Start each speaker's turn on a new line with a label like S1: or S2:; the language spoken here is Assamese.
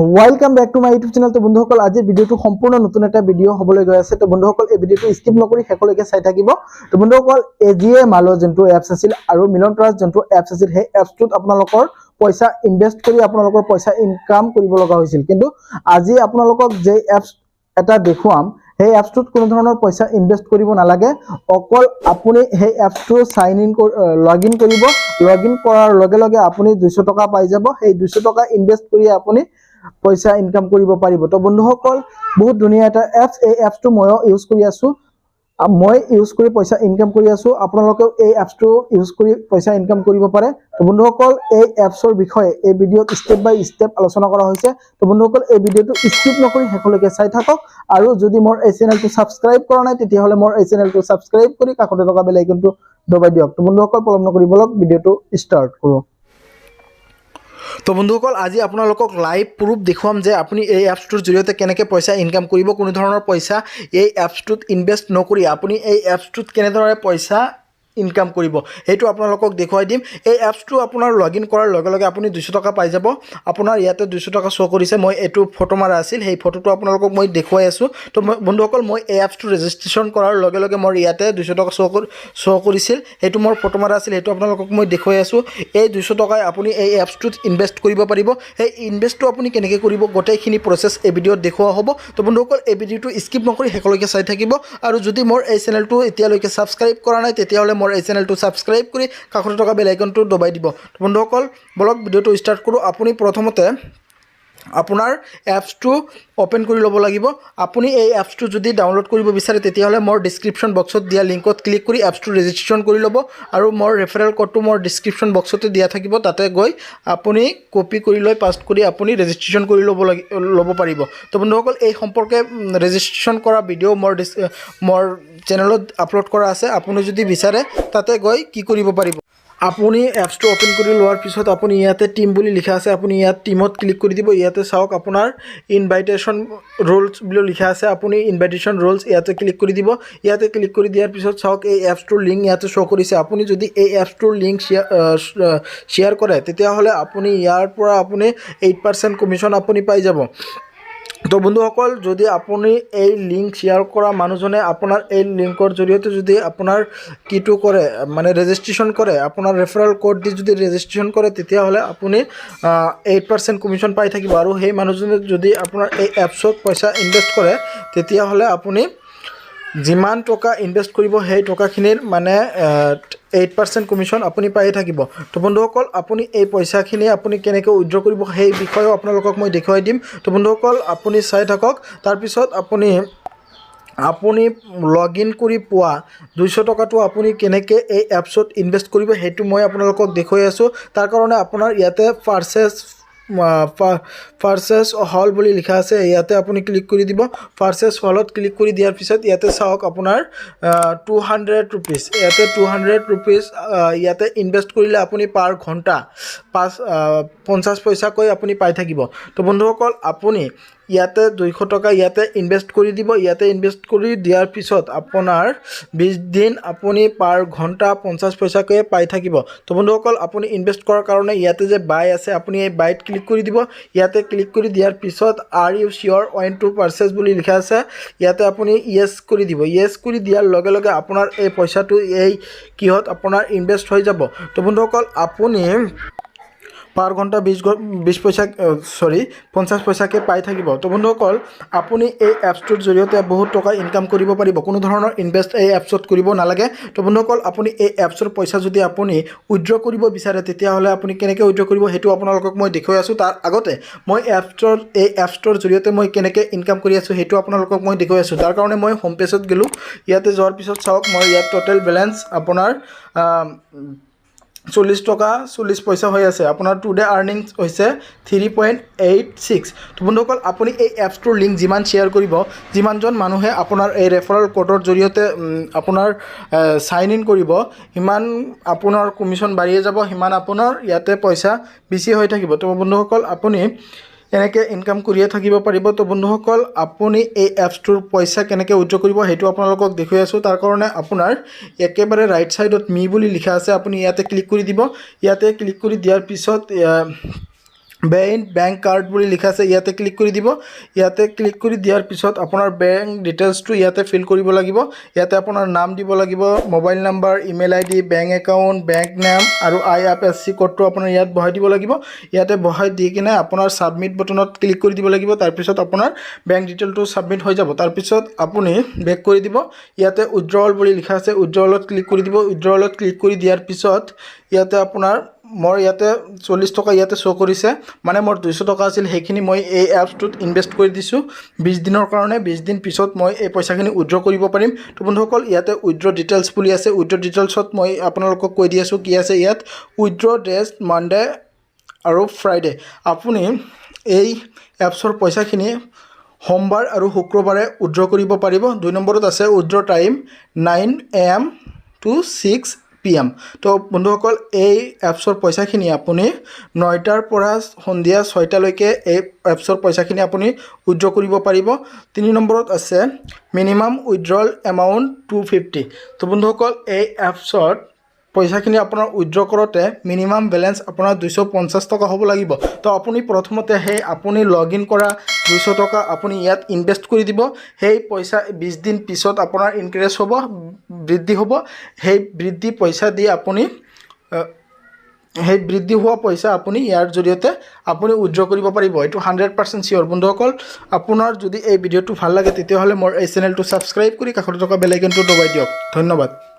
S1: Welcome back to my YouTube channel. তো বন্ধুসকল, আজিৰ ভিডিঅ'টো সম্পূৰ্ণ নতুন এটা ভিডিঅ' হ'বলৈ গৈ আছে। তো বন্ধুসকল, এই ভিডিঅ'টো স্কিপ নকৰি শেষলৈকে চাই থাকিব। তো বন্ধুসকল, এজিএ মালো যোনটো এপছ আছিল আৰু মিলন ট্ৰাষ্ট যোনটো এপছ আছিল, সেই এপছটোত আপোনালোকৰ পইচা ইনভেষ্ট কৰি আপোনালোকৰ পইচা ইনকাম কৰিব লগা হৈছিল। কিন্তু আজি আপোনালোকক যে এপছ এটা দেখুৱাম, সেই এপছটোত কোনো ধৰণৰ পইচা ইনভেষ্ট কৰিব নালাগে। অকল আপুনি সেই এপছটো চাইন ইন, লগ ইন কৰিব। লগ ইন কৰাৰ লগে লগে আপুনি 200 টকা পাই যাব। সেই 200 টকা ইনভেষ্ট কৰি আপুনি পইচা ইনকাম কৰিব পাৰিব। তো বন্ধুসকল, বহুত ধুনীয়া এটা এপছ। এই এপছটো ময়ো ইউজ কৰি আছো। মই ইউজ কৰি পইচা ইনকাম কৰি আছো। আপোনালোকেও এই এপছটো ইউজ কৰি পইচা ইনকাম কৰিব পাৰে। তো বন্ধুসকল, এই এপছৰ বিষয়ে এই ভিডিঅ'ত ষ্টেপ বাই ষ্টেপ আলোচনা কৰা হৈছে। তো বন্ধুসকল, এই ভিডিঅ'টো স্কিপ নকৰি শেষলৈকে চাই থাকক আৰু যদি মোৰ এই চেনেলটো ছাবস্ক্ৰাইব কৰা নাই, তেতিয়াহ'লে মোৰ এই চেনেলটো ছাবস্ক্ৰাইব কৰি কাষতে থকা বেল আইকনটো দবাই দিয়ক। তো বন্ধুসকল, পলম নকৰি বলক ভিডিঅ'টো ষ্টাৰ্ট কৰোঁ। তো বন্ধুসকল, আজি আপোনালোকক লাইভ প্ৰুফ দেখুৱাম যে আপুনি এই এপছটোৰ জৰিয়তে কেনেকৈ পইচা ইনকাম কৰিব। কোনো ধৰণৰ পইচা এই এপছটোত ইনভেষ্ট নকৰি আপুনি এই এপছটোত কেনেদৰে পইচা ইনকাম কৰিব, সেইটো আপোনালোকক দেখুৱাই দিম। এই এপছটো আপোনাৰ লগ ইন কৰাৰ লগে লগে আপুনি 200 টকা পাই যাব। আপোনাৰ ইয়াতে 200 টকা শ্ব' কৰিছে। মই এইটো ফটো মাৰা আছিল, সেই ফটোটো আপোনালোকক মই দেখুৱাই আছোঁ। তো মই বন্ধুসকল, মই এই এপছটো ৰেজিষ্ট্ৰেশ্যন কৰাৰ লগে লগে মোৰ ইয়াতে 200 টকা শ্ব' কৰিছিল। সেইটো মোৰ ফটো মাৰা আছিল, সেইটো আপোনালোকক মই দেখুৱাই আছোঁ। এই 200 টকাই আপুনি এই এপছটোত ইনভেষ্ট কৰিব পাৰিব। সেই ইনভেষ্টটো আপুনি কেনেকৈ কৰিব, গোটেইখিনি প্ৰচেছ এই ভিডিঅ'ত দেখুওৱা হ'ব। তো বন্ধুসকল, এই ভিডিঅ'টো স্কিপ নকৰি শেষলৈকে চাই থাকিব আৰু যদি মোৰ এই চেনেলটো এতিয়ালৈকে ছাবস্ক্ৰাইব কৰা নাই, তেতিয়াহ'লে মোৰ এই চেনেলটো ছাবস্ক্ৰাইব কৰি কাষতে থকা বেল আইকনটো দবাই দিব। তো বন্ধুসকল, বলক ভিডিঅ'টো ষ্টাৰ্ট কৰোঁ। আপুনি প্ৰথমতে আপোনাৰ এপছটো অ'পেন কৰি ল'ব লাগিব। আপুনি এই এপছটো যদি ডাউনলোড কৰিব বিচাৰে, তেতিয়াহ'লে মোৰ ডিছক্ৰিপশ্যন বক্সত দিয়া লিংকত ক্লিক কৰি এপছটো ৰেজিষ্ট্ৰেশ্যন কৰি ল'ব আৰু মোৰ ৰেফাৰেল ক'ডটো মোৰ ডিছক্ৰিপশ্যন বক্সতে দিয়া থাকিব। তাতে গৈ আপুনি কপি কৰি লৈ পাষ্ট কৰি আপুনি ৰেজিষ্ট্ৰেশ্যন কৰি ল'ব পাৰিব। তো বন্ধুসকল, এই সম্পৰ্কে ৰেজিষ্ট্ৰেশ্যন কৰা ভিডিঅ' মোৰ চেনেলত আপলোড কৰা আছে। আপুনি যদি বিচাৰে, তাতে গৈ কি কৰিব পাৰিব। আপুনি এপছটো অ'পেন কৰি লোৱাৰ পিছত আপুনি ইয়াতে টিম বুলি লিখা আছে, আপুনি ইয়াত টিমত ক্লিক কৰি দিব। ইয়াতে চাওক, আপোনাৰ ইনভাইটেশ্যন ৰোলছ বুলি লিখা আছে। আপুনি ইনভাইটেশ্যন ৰোলছ ইয়াতে ক্লিক কৰি দিব। ইয়াতে ক্লিক কৰি দিয়াৰ পিছত চাওক, এই এপছটোৰ লিংক ইয়াতে শ্ব' কৰিছে। আপুনি যদি এই এপছটোৰ লিংক শ্বেয়াৰ শ্বেয়াৰ কৰে, তেতিয়াহ'লে আপুনি ইয়াৰ পৰা আপুনি 8% কমিশ্যন আপুনি পাই যাব। তো বন্ধুসকল, যদি আপুনি এই লিংক শ্বেয়াৰ কৰা মানুহজনে আপোনাৰ এই লিংকৰ জৰিয়তে যদি আপোনাৰ কিটো কৰে, মানে ৰেজিষ্ট্ৰেশ্যন কৰে, আপোনাৰ ৰেফাৰেল ক'ড দি যদি ৰেজিষ্ট্ৰেশ্যন কৰে, তেতিয়াহ'লে আপুনি 8% কমিশ্যন পাই থাকিব। আৰু সেই মানুহজনে যদি আপোনাৰ এই এপছত পইচা ইনভেষ্ট কৰে, তেতিয়াহ'লে আপুনি যিমান টকা ইনভেষ্ট কৰিব, সেই টকাখিনিৰ মানে 8% কমিশ্যন আপুনি পায়ে থাকিব। তো বন্ধুসকল, আপুনি এই পইচাখিনি আপুনি কেনেকৈ উইড্ৰ কৰিব, সেই বিষয়েও আপোনালোকক মই দেখুৱাই দিম। তো বন্ধুসকল, আপুনি চাই থাকক। তাৰপিছত আপুনি আপুনি লগ ইন কৰি পোৱা 200 টকাটো আপুনি কেনেকৈ এই এপছত ইনভেষ্ট কৰিব, সেইটো মই আপোনালোকক দেখুৱাই আছোঁ। তাৰ কাৰণে আপোনাৰ ইয়াতে পাৰ্চেছ পাৰ্চেছ হল বুলি লিখা আছে, ইয়াতে আপুনি ক্লিক কৰি দিব। পাৰ্চেছ হলত ক্লিক কৰি দিয়াৰ পিছত ইয়াতে চাওক, আপোনাৰ 200 ৰুপিজ, ইয়াতে 200 ৰুপিজ ইয়াতে ইনভেষ্ট কৰিলে আপুনি পাৰ ঘণ্টা 5 50 পইচাকৈ আপুনি পাই থাকিব। তো বন্ধুসকল, আপুনি ইয়াতে 200 টকা ইয়াতে ইনভেষ্ট কৰি দিব। ইয়াতে ইনভেষ্ট কৰি দিয়াৰ পিছত আপোনাৰ 20 দিন আপুনি পাৰ ঘণ্টা 50 পইচাকৈ পাই থাকিব। তো বন্ধুসকল, আপুনি ইনভেষ্ট কৰাৰ কাৰণে ইয়াতে যে বাই আছে, আপুনি এই বাইত ক্লিক কৰি দিব। ইয়াতে ক্লিক কৰি দিয়াৰ পিছত "Are you sure want to purchase" বুলি লিখা আছে, ইয়াতে আপুনি য়েছ কৰি দিব। য়েছ কৰি দিয়াৰ লগে লগে আপোনাৰ এই পইচাটো এই কিহত আপোনাৰ ইনভেষ্ট হৈ যাব। তো বন্ধুসকল, আপুনি পাৰ ঘণ্টা 20 20 পইচা, চৰি, 50 পইচাকৈ পাই থাকিব। তো বন্ধুসকল, আপুনি এই এপছটোৰ জৰিয়তে বহুত টকা ইনকাম কৰিব পাৰিব। কোনো ধৰণৰ ইনভেষ্ট এই এপছত কৰিব নালাগে। তো বন্ধুসকল, আপুনি এই এপছৰ পইচা যদি আপুনি উইড্ৰ কৰিব বিচাৰে, তেতিয়াহ'লে আপুনি কেনেকৈ উইড্ৰ কৰিব, সেইটো আপোনালোকক মই দেখুৱাই আছোঁ। তাৰ আগতে মই এই এপছটোৰ জৰিয়তে মই কেনেকৈ ইনকাম কৰি আছোঁ, সেইটো আপোনালোকক মই দেখুৱাই আছোঁ। তাৰ কাৰণে মই হোম পেজত গ'লোঁ। ইয়াতে যোৱাৰ পিছত চাওক, মই ইয়াত টোটেল বেলেঞ্চ আপোনাৰ 40 টকা 40 পইচা হৈ আছে। আপোনাৰ টুডে আৰ্নিংছ হৈছে 3.86। তো বন্ধুসকল, আপুনি এই এপছটোৰ লিংক যিমান শ্বেয়াৰ কৰিব, যিমানজন মানুহে আপোনাৰ এই ৰেফাৰেল ক'ডৰ জৰিয়তে আপোনাৰ চাইন ইন কৰিব, সিমান আপোনাৰ কমিশ্যন বাঢ়িয়ে যাব, সিমান আপোনাৰ ইয়াতে পইচা বেছি হৈ থাকিব। তো বন্ধুসকল, আপুনি এনেকৈ ইনকাম কৰিয়ে থাকিব পাৰিব। তো বন্ধুসকল, আপুনি এই এপছটোৰ পইচা কেনেকৈ উইড্ৰ কৰিব, সেইটো আপোনালোকক দেখুৱাই আছোঁ। তাৰ কাৰণে আপোনাৰ একেবাৰে ৰাইট ছাইডত মি বুলি লিখা আছে, আপুনি ইয়াতে ক্লিক কৰি দিব। ইয়াতে ক্লিক কৰি দিয়াৰ পিছত বেংক বেংক কাৰ্ড বুলি লিখা আছে, ইয়াতে ক্লিক কৰি দিব। ইয়াতে ক্লিক কৰি দিয়াৰ পিছত আপোনাৰ বেংক ডিটেইলছটো ইয়াতে ফিল কৰিব লাগিব। ইয়াতে আপোনাৰ নাম দিব লাগিব, mobile number, email ID, bank account, bank name আৰু আইএফএছচি ক'ডটো আপোনাৰ ইয়াত বহাই দিব লাগিব। ইয়াতে বহাই দি কিনে আপোনাৰ ছাবমিট বটনত ক্লিক কৰি দিব লাগিব। তাৰপিছত আপোনাৰ বেংক ডিটেইলটো ছাবমিট হৈ যাব। তাৰপিছত আপুনি বেক কৰি দিব। ইয়াতে উইড্ৰল বুলি লিখা আছে, উইড্ৰলত ক্লিক কৰি দিব। উইড্ৰলত ক্লিক কৰি দিয়াৰ পিছত ইয়াতে আপোনাৰ মোৰ ইয়াতে 40 টকা ইয়াতে শ্ব' কৰিছে। মানে মোৰ 200 টকা আছিল, সেইখিনি মই এই এপছটোত ইনভেষ্ট কৰি দিছোঁ 20 দিনৰ কাৰণে। 20 দিন পিছত মই এই পইচাখিনি উইড্ৰ কৰিব পাৰিম। তো বন্ধুসকল, ইয়াতে উইড্ৰ ডিটেইলছ বুলি আছে। উইড্ৰ ডিটেইলছত মই আপোনালোকক কৈ দি আছোঁ কি আছে ইয়াত। উইড্ৰ ডেজ মানডে আৰু ফ্ৰাইডে। আপুনি এই এপছৰ পইচাখিনি সোমবাৰ আৰু শুক্ৰবাৰে উইড্ৰ কৰিব পাৰিব। 2 নম্বৰত আছে withdraw time 9 AM to 6 PM। তো বন্ধুসকল, এই এপছৰ পইচাখিনি আপুনি 9টাৰ পৰা সন্ধিয়া 6টালৈকে এই এপছৰ পইচাখিনি আপুনি উইড্ৰ কৰিব পাৰিব। 3 নম্বৰত আছে মিনিমাম উইড্ৰল এমাউণ্ট 250। তো বন্ধুসকল, এই এপছত পইচাখিনি আপোনাৰ উইড্ৰ কৰোঁতে মিনিমাম বেলেঞ্চ আপোনাৰ 250 টকা হ'ব লাগিব। তো আপুনি প্ৰথমতে সেই আপুনি লগ ইন কৰা 200 টকা আপুনি ইয়াত ইনভেষ্ট কৰি দিব। সেই পইচা 20 দিন পিছত আপোনাৰ ইনক্ৰিজ হ'ব, বৃদ্ধি হ'ব। সেই বৃদ্ধি পইচা দি আপুনি সেই বৃদ্ধি হোৱা পইচা আপুনি ইয়াৰ জৰিয়তে আপুনি উইড্ৰ কৰিব পাৰিব। এইটো 100% চিয়'ৰ। বন্ধুসকল, আপোনাৰ যদি এই ভিডিঅ'টো ভাল লাগে, তেতিয়াহ'লে মোৰ এই চেনেলটো ছাবস্ক্ৰাইব কৰি কাষতে থকা বেল আইকনটো দবাই দিয়ক। ধন্যবাদ।